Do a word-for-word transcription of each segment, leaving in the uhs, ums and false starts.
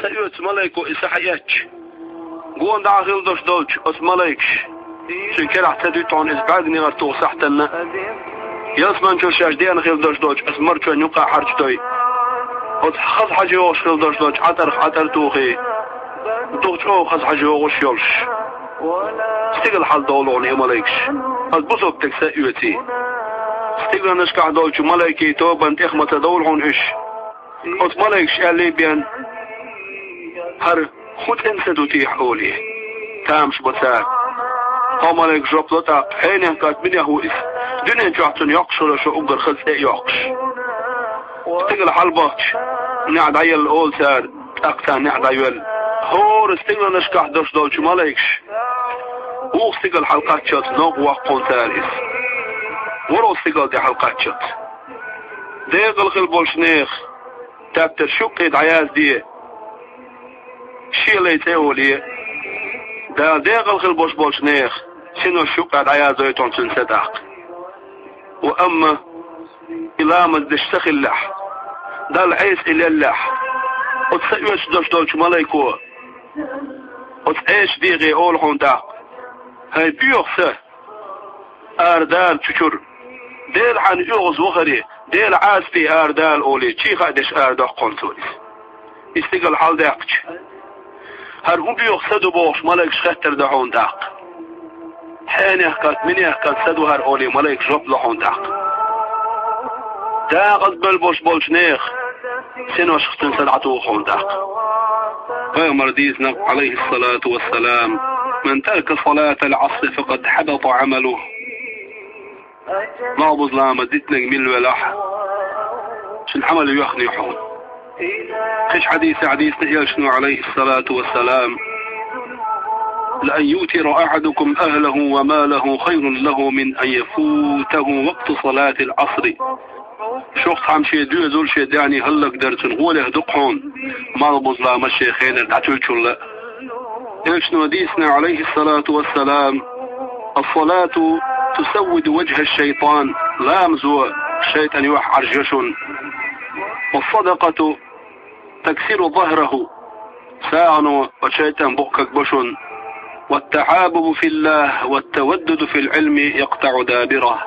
Ца оьцу малайко и са хьаэцча, гонахьа хила долуш долчу оцу малайкаш, цуьнан керахь ца дуьту хьуна иза бӀаьрганегӀар туху сахьтанна, ялсаманчуьра шаьш деана хила долуш долчу оцу марчонна юккъехь хьарчадой, оцу хаза хьажа йогӀуш хила долуш долчу Ӏатарх Ӏатар тухий, дукха чӀогӀа хаза хьажа йогӀуш йолуш. Стигала хьал довла хьуна и малайкаш, хаза бусалба стаг са а оьций. Стигаланашкахь долчу малайкийн тобанна тӀех ма ца довла хьуна уьш. Оцу малайкаш аьллий бен: «ХӀара хӀун цӀена са ду техьа?» — олий, тамаш бо цара. Кхо малайка жоп ло тӀаккха: «Хьенех кӀант, минех ву иза? Дуьнен чохь цунна йоккхуш хилла шо уггар хаза цӀе а йоккхуш». Стигала хьалабахча, неӀ дӀаелла олу цара, тӀаккха царна неӀ дӀайоьлла. ХӀора стигаланашкахь долуш долчу малайкаша вукху стигала хьалакхаччалц новкъа воккху хьуна цара иза. ВорхӀ стигала тӀе хьалакхаччалц. Декъала хила болчу нехан тептар шуьгкъе дӀаязде, шен лай цӀе а олий, Дала декъала хила болуш болчу нехан синош шуьгкъе дӀаяздойту хьуна цуьнан са тӀаккха. Ва амма и ламаз деш са хиллехь, Далла Ӏеса и леллехь, оцу са оьцуш долуш долчу малайко оцу Ӏесачу дегӀе олу хьуна тӀаккха: «ХӀай боьха са, арадала чучуьра, Делан хьан оьгӀаз вахаре, Делан Ӏазапе арадала», — олий, чехаа деш арадоккху хьуна цо иза. И стигала хьалдаьккхича, «ХӀара хӀун боьха са ду?» — бохуш, малайкаш хеттар до хьуна тӀаккха. «Хьенех кӀант, минех кӀант са ду хӀара», — олий, малайкаш жоп ло хьуна тӀаккха. Декъаза бевлла болуш болчу нехан синошкахь цуьнан са дӀатуху хьуна тӀаккха. Пайхамара дийцина, Ӏалайхиссалату вассалам: «Ман тарка салатал Ӏасри факъад хьабата Ӏамалуху». Малхбуза ламаз дитинарг милла велахь, цуьнан Ӏамал йоьхна ю хьуна. Кхечу хьадисехь дийцина элчано, Ӏалайхиссалату вассалам: «Ла ан ютира ахьадукум ахьлаху ва малаху хайрун лаху мин ан яфутаху вакъту салатил Ӏасри». Шух цхьамма шен доьзал, шен даьхни хӀаллакдар цунна гӀоле ду-кх хьуна, малхбуза ламаз шен хенара дӀатуьллучул а. Элчано дийцина, Ӏалайхиссалату вассалам: «Ас-салату тусаввиду ваджхӀа шайтан», ламазо шайтӀан юьхь Ӏаржайо шуна. «Вас-садакъату таксиру загьраху», сагӀано оцу шайтӀан букъ кагбо шуна. «Ват-тахьабубу филлахӀ ват-таваддуду фил Ӏилми якътаӀу дабирахӀ».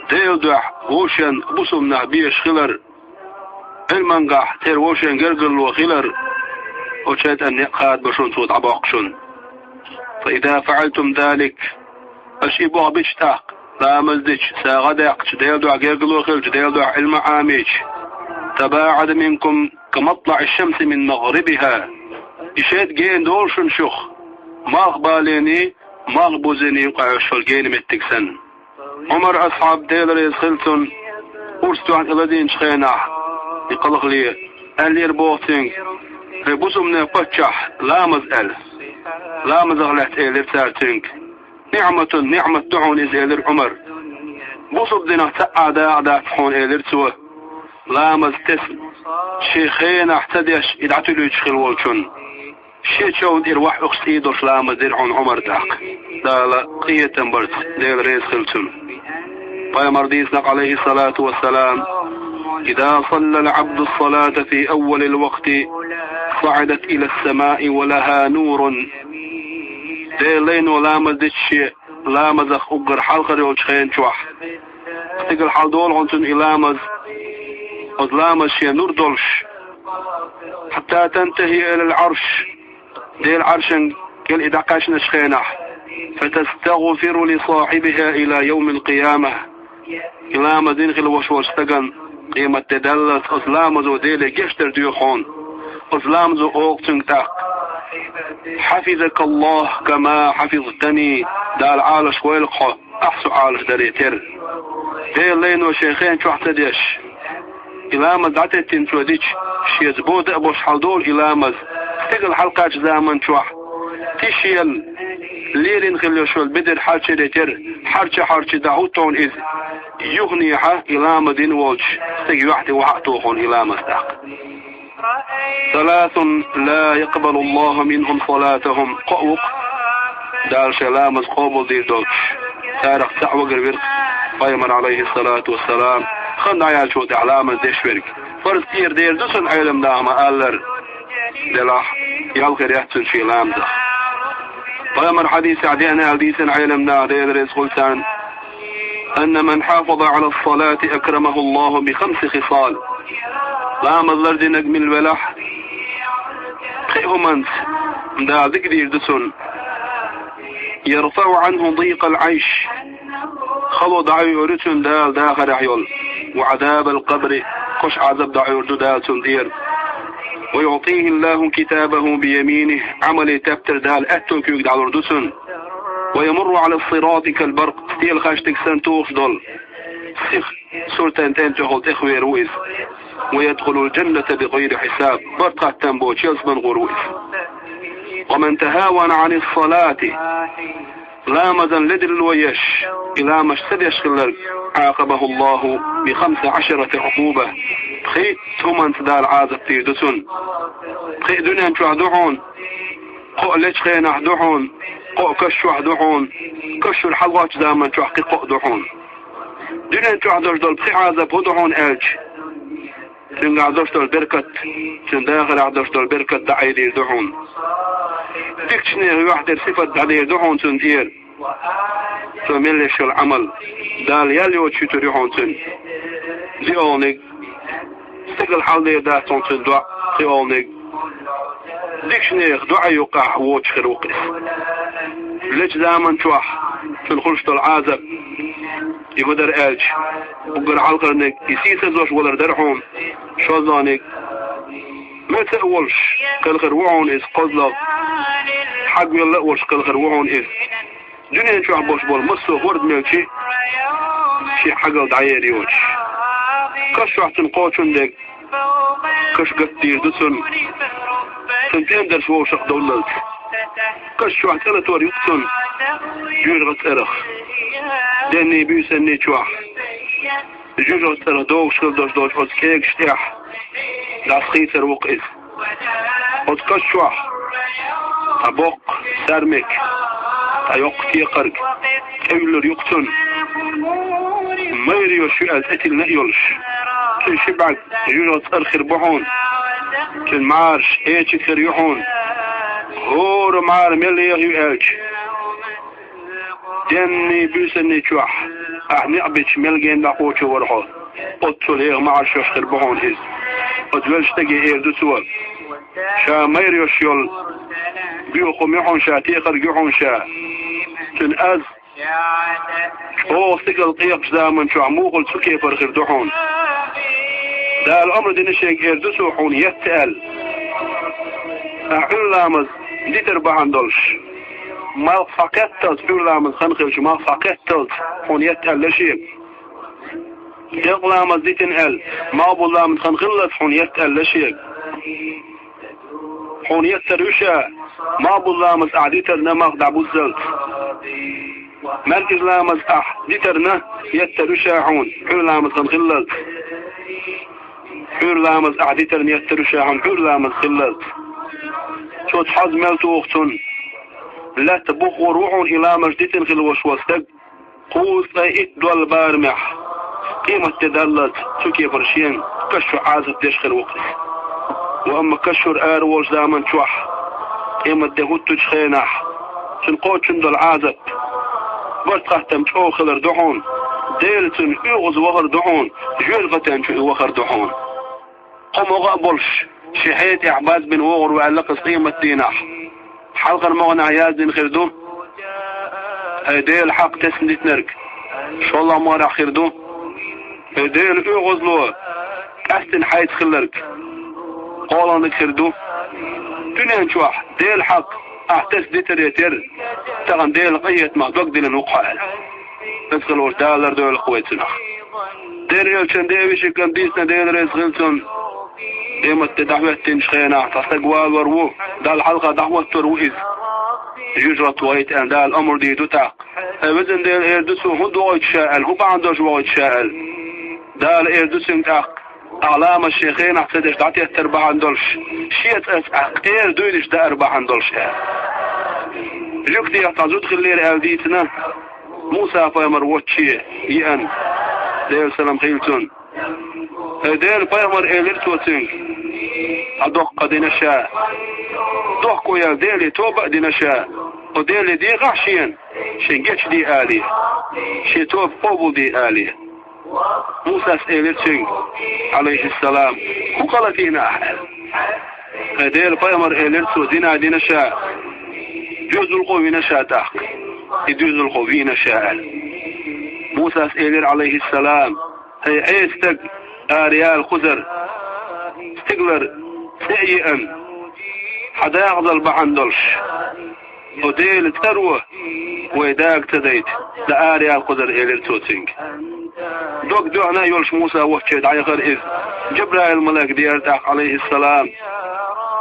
Делан дуьхьа вовшен бусалба нах безаш хилар, Ӏилманехь церан вовшен гергарло хилар, оцу шайтӀан некъ кхадабо шуна, цо дӀабоккху шуна. «Фа иза фаӀалтум залик», аша и болх бича тӀаккха, ламаз дича, сагӀа даьккхича, Делан дуьхьа гергарло хилча, Делан дуьхьа Ӏилма Ӏамийча, «табаӀада минкум ка матлаӀи шамси мин магърибихӀа». И шайтӀа гена долу шуна шух, малхбалийний, малхбузийний юкъахь йолу гена меттиг санна. Ӏумар асхьаб, Дела реза хила цунна, урс тоьхна и ладийначу хенахь, и кхалхале, аьллера боху цуьнга: «ХӀай бусалбанийн паччахь, ламаз», — аьлла. Ламазах лаьцна элира цара цуьнга. «НиӀматун, ниӀмат ду хьуна иза», — элира Ӏумар. «Бусалба динах цхьа а дакъа дац хьуна», — элира цо. Ламаз тесна, шен хенахь ца деш, и дӀатуьлуьйтуш хилла волчунна. Шен човна тӀера вахь ухуш цӀий долуш ламаз дира хьуна Ӏумар тӀаккха. Дала къинхетам барца, Дела реза хила цунна. Пайхамара дийцина, Ӏалайхиссалату вассалам: «Иза саллал Ӏабду ссалата фи аввалил вакъти, саӀидат илас самаи ва лахӀа нурун». Делан лайно ламаз дича шен, ламазах уггар хьалхара йолчу хена чохь. Стигала хьал долу хьуна цуьнан и ламаз, оцу ламаз шен нур долуш. «Хьатта тантахӀия илал Ӏарш». Делан Ӏаршан кӀел и дӀакхаьчначу хенахь. «Фатастагъфиру ли сахьибихӀа ила явмил къияма». И ламаз дина хилла волуш волчу стагана къематде даллалц оцу ламазо Деле гечдар доьху хьуна. Оцу ламазо олу цуьнга тӀаккха: «ХьафизакаллахӀ кама хьафизтани», Дала Ӏалашвойла хьо, ахь со Ӏалашдаре терра. Делан лайно шен хен чохь ца деш, и ламаз дӀатеттина цо дича, шеца бода а болуш хьал долу и ламаз, стигала хьалакхаччалц заман чохь, тишъелла, лерина хилла йолу бедар хьарчаре терра, хьарча-хьарча дӀахӀутту хьуна иза, юханехьа и ламаз дина волчу стеган юьхь тӀе вахьа а туху хьуна и ламаз тӀаккха. «Саласун ла якъбалуллахӀу минхум салатахӀум». Кхоъ ву-кх, Дала шайн ламаз къобалдийр доцуш, царах цхьаъ вагар вира-кх Пайхамар, Ӏалайхиссалату вассалам, хан дӀаяьллачул тӀаьхьа ламаз деш верг. Фарз тӀера дер ду цунна, Ӏелам наха ма-аллара. делахь, ял хир яц цуьнан шен ламазах. Пайхамар хьадисехь деана аьлла дийцина Ӏеламнаха, Дела реза хуьлда царна: «أن من حافظ على الصلاة أكرمه الله بخمس خصال». Ламаз лардинарг мила велахь, пхи хӀуманца Дала дика дийр ду цунна. «يرفع عنه ضيق العيش». Хало дӀайуьйр ю цуьнан Дала дахарехь йолу. «وعذاب القبر». Кхош Ӏазап дӀайуьйр ду Дала цунна тӀера. «ويعطيه الله كتابه بيمينه». Ӏамале тептар Дала аьтту куьйга дӀалур ду цунна. «ويمر على الصراط كالبرق». Стелхаштиг санна тухуш долу сиха суртан тӀеман чохула тӀехвер ву иза. «ويدخل الجنة بغير حساب». Барт-хаттам боцуш ялсамане гӀур ву иза. «ومن تهاون عن الصلاة». Ламазан ледарло еш, и ламаз ца деш хилларг, «عاقبه الله بخمس عشرة عقوبة». Пхийтта хӀуманца Дала Ӏазап дийр ду цунна. Пхиъ дуьнен чохь ду хьуна, кхоъ лечу хенахь ду хьуна, кхоъ каш чохь ду хьуна, каш чуьра хьалагӀоттучу заман чохь кхин кхоъ ду хьуна. Дуьнен чохь долуш долу пхи Ӏазап хӀун ду хьуна аьлча, цуьнгахь долуш долу беркат, цуьнан дахарехь долуш долу беркат дӀаайдийр ду хьуна. Дикачу нехан юьхь тӀера сифат дӀадийр ду хьуна цунна тӀера. Цо мел еш йолу Ӏамал Дала ял йоцуш юьтур ю хьуна цуьнан. Диъолниг, стигала хьалдер дац хьуна цуьнан доӀа, кхиолниг. Дикачу нехан доӀа юккъехь воцуш хир ву-кх иза. Лечу заман чохь цунна хуьлуш долу Ӏазап, и хӀун дара аьлча, уггар хьалхарниг и сийсазвеш валар дара хьуна, шолгӀаниг меца а волуш кхелхир ву хьуна иза, кхозлагӀа хьагвелла а волуш кхелхир ву хьуна иза. Дуьнен чохь болуш болу массо а хӀорд мелчи шен хьагал дӀаер йоцуш. Каш чохь цунна кхочун дерг, каш гатдийр ду цунна, цунна тӀемдарш вовшах довллалц. Каш чохь цӀе латор ю-кх цунна, жоьжахатин цӀарах. Денний, буьйсанний чохь жоьжахатин цӀарах догӀуш хила долуш долчу оцу кегаш тӀехь дӀасахийцар ву-кх иза. Оцу каш чохь цхьа боккха саьрмик, цхьа йоккха текхарг тӀевуьллур ю-кх цунна. Майра йо шу аьлла цӀе тиллина а йолуш, цуьнан ши бӀаьрг жоьжахатин цӀарах хир бу хьуна, цуьнан мӀараш эчиг хир ю хьуна. ХӀора мӀара мел еха ю аьлча, денний, буьйсанний чохь ахь некъ бича мел гена дӀакхочур вара хьо. Оццул еха мӀараш йолуш хир бу хьуна иза. Оцу веллачу стаге эр ду цо: ша майра йолуш йолу боьха хӀума ю хьуна ша, текхарг ю хьуна ша. Цуьнан аз чӀогӀа стигала къекъачу заман чохь муххалц цу кепара хир ду хьуна. Дала омра дина шега, эр ду цо хьуна етта аьлла. Ахь Ӏуьйра ламаз дитар бахьана долуш, малх схьакхетталц, Ӏуьйра ламаз хан хилча, малх схьакхетталц хьуна етта аьлла шега. Делкъа ламаз дитина аьлла, малхбуза ламаз хан хиллалц хьуна етта аьлла шега. Хьуна еттар ю ша, малхбуза ламаз ахь дитарна малх дӀабуззалц. МаьркӀажа ламаз ахь дитарна еттар ю ша хьуна, Ӏуьйра ламаз хан хиллалц. Ӏуьйра ламаз ахь дитарна еттар ю ша хьуна, Ӏуьйра ламаз хиллалц. Цо цхьаъ мел туху цунна. Лаьтта буххур ву хьуна и ламаз дитина хилла волуш волу стаг. Кхузткъе итт долла барамехь, къематде даллалц цу кепара шена каш чу Ӏазап деш хир ву-кх иза. Ва амма каш чуьра ара волчу заман чохь, къематде хӀуттучу хенахь, цуьнан кхочун долу Ӏазап, барт-хаттам чӀогӀа хилар ду хьуна, Дела цунна оьгӀаз вахар ду хьуна, жоьжахатин чу и вахар ду хьуна. Кхо могӀа а болуш, шен хье тӀехь базбина вогӀур ваьлла-кх иза къематдийнахь. Хьалхара могӀанехь яздина хир ду: «ХӀай Дела хьакъ тесна дитинарг». ШолгӀа могӀанехь хир ду: «ХӀай Дела оьгӀазло, къаьстина хьайца хилларг». КхоалгӀаниг хир ду: «Дуьнен чохь Дела хьакъ ахь тесна дитаре терра, тахана Делан къинхетамах дог диллина ву-кх хьо», – аьлла. Веза хилла волчу Дала лардойла-кх вай цунах. Дера элчан девешиган дийцина, Дела реза хила цунна. Къематде дӀахӀоьттинчу хенахь цхьа стаг валор ву, Далла хьалха дӀахӀоттор ву иза. Жоьжахатин вахийта аьлла, Дала омра дийр ду тӀаккха. Ай, везан Дела, эр ду цо, хӀунда вахийту ша аьлла, хӀун бахьана долуш вахийту ша аьлла. Дала эр ду цуьнга тӀаккха, ахь ламаз шен хенахь ца деш дӀатеттар бахьана долуш, шеца аса ахь къера дуьйнаш даар бахьана долуш аьлла. Жуьгтех цхьа зуда хиллера аьлла дийцина, Муса-пайхамар волчче еана, Делан салам хила цунна. ХӀай Делан пайхамар, элира цо цуьнга, Хьа доккха дина ша. Дохко ял Деле тоба а дина ша. О Деле дехахь шена, шен гечди але. Шен тоба къобалди але. Мусас элира цуьнга, алейхиссалам, хӀун къа латийна ахь аьлла. Хьай Делан пайхамар элира цо, зина дина ша, доьзал кхо вина ша тӀаккха. И доьзал кхо вийна ша аьлла. Мусас элира, алейхиссалам, хьай Ӏеса стаг, араяла кхузара, стигалара цӀе а еана, хьан дакъазалла бахьана долуш, хьо Делан цӀаро вай дага ца дайта, дан араяла кхузара, элира цо цуьнга. Дог доьхна а йолуш Муса волчче дӀаяхара иза. Джабраил-малайк деара тӀаккха, алейхиссалам,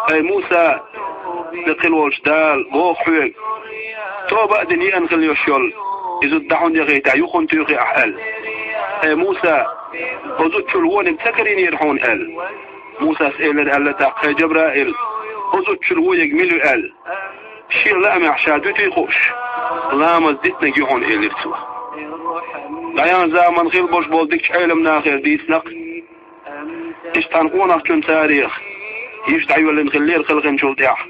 хьай Муса, Декъал волчу Дала боху хьоьга, тоба а дина еана хила йолуш йолу и зуда дӀа хӀунда яхийтахь, юха хӀунда туьйхи ахь аьлла. Хьай Муса, хьо зудчул вониг ца карийнера хьуна аьлла. Мусас элира аьлла тӀаккха, хьай Джабраил, хьо зудчул вониг мила ю аьлла. Шен лаамехь ша дуьтий хууш, ламаз дитинарг ю хьуна, элира цо. ДӀаяхна заман хилла болуш болу дикачу Ӏеламнахера дийцинарг, иштта цхьана къонахчун царех йиш дӀайоьллина хиллера кхелхинчул тӀаьхьа.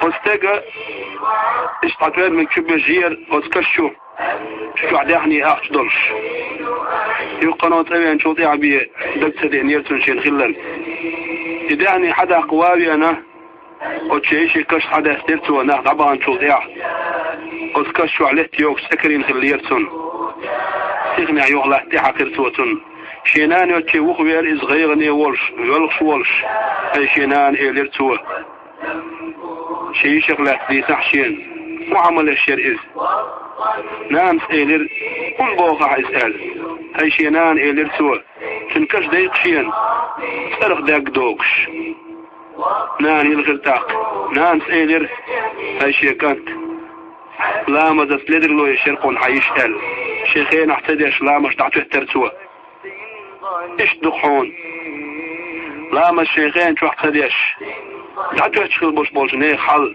Оцу стега иштта цхьа тӀоьрмиг чу беза жера оцу каш чу, чохь даьхний ахча долуш. Юхханал цӀа веанчул тӀаьхьа бен дага ца деанера цунна шена хилларг. И даьхний хьадаккха ван а веана, оцу шен йишин каш хьадаьстира цо нах дӀабаханчул тӀаьхьа. Оцу каш чохь летта йогуш цӀе карийна хиллера цунна. Сихнехь юха латта тӀе хьаькхира цо цунна. Шен нана йоцчу вухавера иза гӀайгӀане волуш, воьлхуш волуш. Хьай шен нана, элира цо, шен йишах лаьцна дийцахь шена, хӀун Ӏамал еш яра иза. Нанас элира, хӀунда боху ахь иза аьлла. Хьай шен нана, элира цо, цуьнан каш дайкха шена, цӀарах даг догуш. Нана йилхира тӀаккха. Нанас элира, хьай шен кӀант, ламазаца ледарло еш яра хьуна хьан йиша аьлла. Шен хенахь ца деш ламазаш дӀатоьттара цо. Иштта ду-кх хьуна, ламаз шен хена чохь ца деш, дӀатоьттуш хила болуш болчу нехан хьал,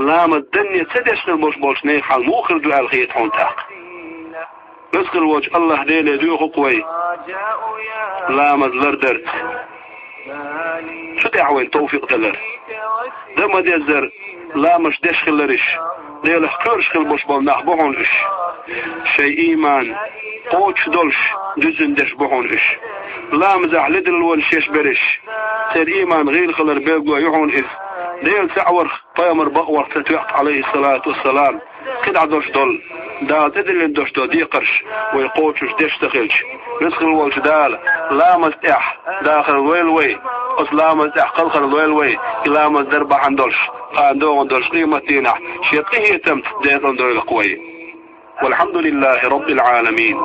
ламаз данне ца деш хила болуш болчу нехан хьал муха хир ду аьлла хета хьуна тӀаккха. Веза хила волчу АллахӀ Деле доьху-кх вай ламаз лардарца. Цу тӀехь вайна тавфикъ далар. Дан ма-деззара ламазаш деш хиларш, Делах кхоьруш хила болуш болу нах бу хьуна уьш. Шайн ийман кхочуш долуш, дуьззина дерш бу хьуна уьш. Ламазехь ледарлонаш еш берш, церан ийман гӀийла хилар билгало ю хьуна иза. Делан цхьаъ варх, пайхамар бакъ варх ца тоьхна, алейхиссалату вассалам. КхидӀа долуш долу, Дала тӀедиллина долуш долу декхарш вай кхочуш деш ца хилча, веза хила волчу Дала ламаз тӀехь дахар лойла вай, оцу ламаз тӀехь кхалхар лойла вай, и ламаз дар бахьана долуш, кхана догӀун долуш къематдийнахь шен къинхетамца декъала дойла-кх вай. Валхьамдулиллахи Роббил Ӏаламин.